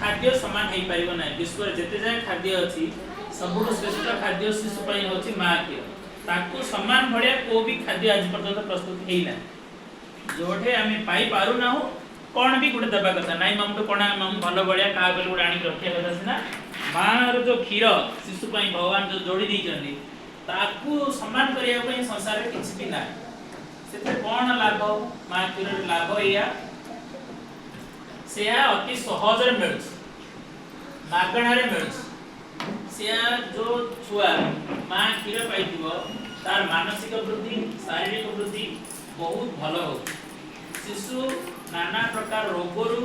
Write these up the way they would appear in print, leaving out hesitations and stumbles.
ଖାଦ୍ୟ ସମାନ ହେଇପାରିବ ନାହିଁ। ବିଶ୍ୱରେ ଯେତେ ଯାଏ ଖାଦ୍ୟ ଅଛି, ସବୁଠୁ ଶ୍ରେଷ୍ଠ ଖାଦ୍ୟ ଶିଶୁ ପାଇଁ ହେଉଛି ମା କ୍ଷୀର। ତାକୁ ସମାନ ଭଳିଆ କୋଉ ବି ଖାଦ୍ୟ ଆଜି ପର୍ଯ୍ୟନ୍ତ ପ୍ରସ୍ତୁତ ହେଇନାହିଁ। ଯୋଉଠି ଆମେ ପାଇପାରୁନାହୁଁ, କ'ଣ ବି ଗୋଟେ ଦେବା କଥା ନାଇଁ। ମାମୁଠୁ କ'ଣ ମାମୁଁ ଭଲ ଭଳିଆ କାହା କହିଲେ ଗୋଟେ ଆଣିକି ରଖିବା କଥା ସିନା, ମାର ଯୋଉ କ୍ଷୀର ଶିଶୁ ପାଇଁ ଭଗବାନ ଯୋଉ ଯୋଡ଼ି ଦେଇଛନ୍ତି, ତାକୁ ସମାନ କରିବା ପାଇଁ ସଂସାରରେ କିଛି ବି ନାହିଁ। ସେଥିରେ କ'ଣ ଲାଭ? ମା କ୍ଷୀରରେ ଲାଭ ଏଇଆ, ସେୟା ଅତି ସହଜରେ ମିଳୁଛି, ମାଗଣାରେ ମିଳୁଛି। ସେୟା ଯୋଉ ଛୁଆ ମା କ୍ଷୀର ପାଇଥିବ, ତାର ମାନସିକ ବୃଦ୍ଧି, ଶାରୀରିକ ବୃଦ୍ଧି ବହୁତ ଭଲ ହେଉଛି। ଶିଶୁ ନାନା ପ୍ରକାର ରୋଗରୁ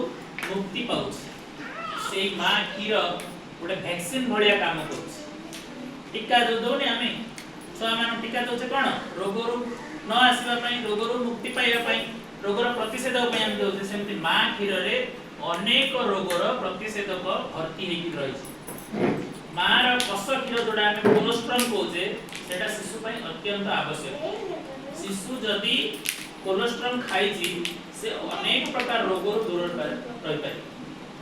ମୁକ୍ତି ପାଉଛି। ସେଇ ମା କ୍ଷୀର ଗୋଟେ ଭ୍ୟାକ୍ସିନ ଭଳିଆ କାମ କରୁଛି। ଟୀକା ଯୋଉ ଦଉନି ଆମେ, ଛୁଆମାନଙ୍କୁ ଟୀକା ଦଉଛେ କ'ଣ? ରୋଗରୁ ନ ଆସିବା ପାଇଁ, ରୋଗରୁ ମୁକ୍ତି ପାଇବା ପାଇଁ, ରୋଗର ପ୍ରତିଷେଧକ ପାଇଁ ଆମେ ଦଉଛେ। ସେମିତି ମା କ୍ଷୀରରେ ଅନେକ ରୋଗର ପ୍ରତିଷେଧକ ଭର୍ତ୍ତି ହେଇକି ରହିଛି। ମାର କଷ କ୍ଷୀର, ଯୋଉଟା ଆମେ କୋଲୋଷ୍ଟ୍ରମ କହୁଛେ, ସେଟା ଶିଶୁ ପାଇଁ ଅତ୍ୟନ୍ତ ଆବଶ୍ୟକ। ଶିଶୁ ଯଦି କୋଲୋଷ୍ଟ୍ରମ ଖାଇଛି, ସେ ଅନେକ ପ୍ରକାର ରୋଗରୁ ଦୂରରେ ରହିପାରିବ।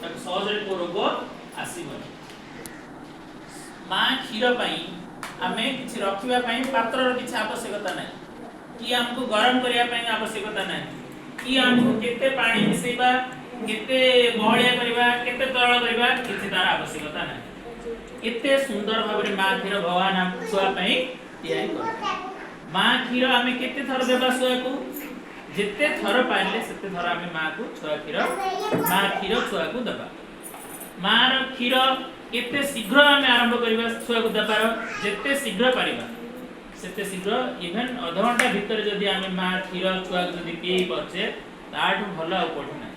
ତାକୁ ସହଜରେ କୋଉ ରୋଗ ଆସିବନି। ମା କ୍ଷୀର ପାଇଁ ଆମେ କିଛି ରଖିବା ପାଇଁ ପାତ୍ରର କିଛି ଆବଶ୍ୟକତା ନାହିଁ, କି ଆମକୁ ଗରମ କରିବା ପାଇଁ ଆବଶ୍ୟକତା ନାହିଁ, କି ଆମକୁ କେତେ ପାଣି ମିଶେଇବା, କେତେ ବହଳିଆ କରିବା, କେତେ ତରଳ କରିବା, କିଛି ତାର ଆବଶ୍ୟକତା ନାହିଁ। ଏତେ ସୁନ୍ଦର ଭାବରେ ମା କ୍ଷୀର ଭଗବାନ ଆମ ଛୁଆ ପାଇଁ ତିଆରି କରିଛନ୍ତି। ମା କ୍ଷୀର ଆମେ କେତେ ଥର ଦେବା ଛୁଆକୁ? ଯେତେ ଥର ପାରିଲେ ସେତେ ଥର ଆମେ ମାକୁ ଛୁଆ କ୍ଷୀର, ମା କ୍ଷୀର ଛୁଆକୁ ଦେବା। ମାର କ୍ଷୀର କେତେ ଶୀଘ୍ର ଆମେ ଆରମ୍ଭ କରିବା ଛୁଆକୁ ଦେବାର? ଯେତେ ଶୀଘ୍ର ପାରିବା ସେତେ ଶୀଘ୍ର। ଇଭେନ୍ ଅଧଘଣ୍ଟା ଭିତରେ ଯଦି ଆମେ ମା କ୍ଷୀର ଛୁଆକୁ ଯଦି ପିଏଇ ପାରୁଛେ, ତାଠୁ ଭଲ ଆଉ କୋଉଠି ନାହିଁ।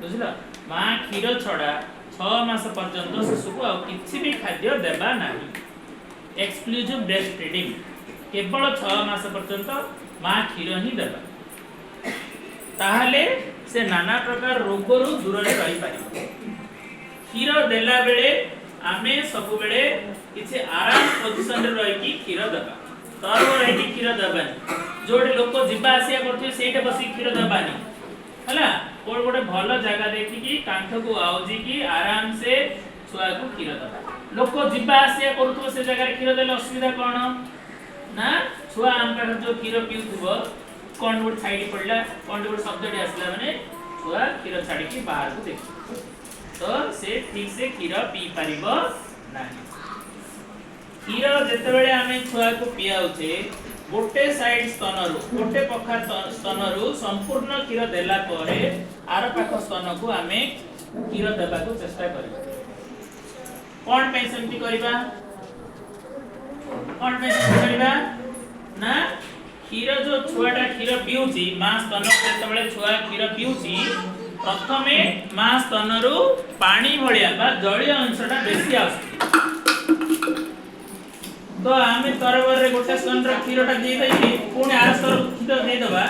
ବୁଝିଲ? ମା କ୍ଷୀର ଛଡ଼ା 6 ମାସ ପର୍ଯ୍ୟନ୍ତ ଶିଶୁକୁ ଆଉ କିଛି ବି ଖାଦ୍ୟ ଦେବା ନାହିଁ। ଏକ୍ସକ୍ଲୁଜିଭ ବ୍ରେଷ୍ଟ ଫିଡିଂ, କେବଳ 6 ମାସ ପର୍ଯ୍ୟନ୍ତ ମା କ୍ଷୀର ହିଁ ଦେବା। ତାହେଲେ ସେ ନାନା ପ୍ରକାର ରୋଗରୁ ଦୂରରେ ରହିପାରିବ। କ୍ଷୀର ଦେଲା ବେଳେ ଆମେ ସବୁବେଳେ କିଛି ଆରାମ ପୋଜିସନରେ ରହିକି କ୍ଷୀର ଦେବା। ତରବର ହେଇକି କ୍ଷୀର ଦେବାନି। ଯୋଉଠି ଲୋକ ଯିବା ଆସିବା କରୁଥିବେ, ସେଇଟା ବସିକି କ୍ଷୀର ଦେବାନି। ହେଲା? କୋଉଠି ଗୋଟେ ଭଲ ଜାଗା ଦେଖିକି, କାନ୍ଥକୁ ଆଉଜିକି ଆରାମସେ ଛୁଆକୁ କ୍ଷୀର ଦେବା। ଲୋକ ଯିବା ଆସିବା କରୁଥିବ, ସେ ଜାଗାରେ କ୍ଷୀର ଦେଲେ ଅସୁବିଧା କ'ଣ ନା, ଛୁଆ ଆମ ପାଖରେ ଯୋଉ କ୍ଷୀର ପିଉଥିବ, କ'ଣ ଗୋଟେ ଛାଇଟି ପଡ଼ିଲା, କ'ଣ ଗୋଟେ ଶବ୍ଦଟି ଆସିଲା ମାନେ ଛୁଆ କ୍ଷୀର ଛାଡ଼ିକି ବାହାରକୁ ଦେଖିବ, ତ ସେ ଠିକ ସେ କ୍ଷୀର ପିଇ ପାରିବ ନାହିଁ। କ୍ଷୀର ଯେତେବେଳେ ଆମେ ଛୁଆକୁ ପିଆଉଛେ, ଗୋଟେ ସାଇଡ ସ୍ତନରୁ, ଗୋଟେ ପଖା ସ୍ତନରୁ ସମ୍ପୂର୍ଣ୍ଣ କ୍ଷୀର ଦେଲା ପରେ ଆର ପାଖ ସ୍ତନକୁ ଆମେ କ୍ଷୀର ଦେବାକୁ ଚେଷ୍ଟା କରିବା। କ'ଣ ପାଇଁ ସେମିତି କରିବା? କ'ଣ ପାଇଁ ସେମିତି କରିବା ନା, କ୍ଷୀର ଯୋଉ ଛୁଆଟା କ୍ଷୀର ପିଉଛି, ମା ସ୍ତନ ଯେତେବେଳେ ଛୁଆ କ୍ଷୀର ପିଉଛି, ପ୍ରଥମେ ମା ସ୍ତନରୁ ପାଣି ଭଳିଆ ବା ଜଳୀୟ ଅଂଶଟା ବେଶୀ ଆସୁଛି। ତ ଆମେ ତରବରରେ ଗୋଟେ ସ୍ତନର କ୍ଷୀରଟା ଦେଇଦେଇକି ପୁଣି ଆର ସ୍ତନକୁ କ୍ଷୀର ଦେଇଦେବା।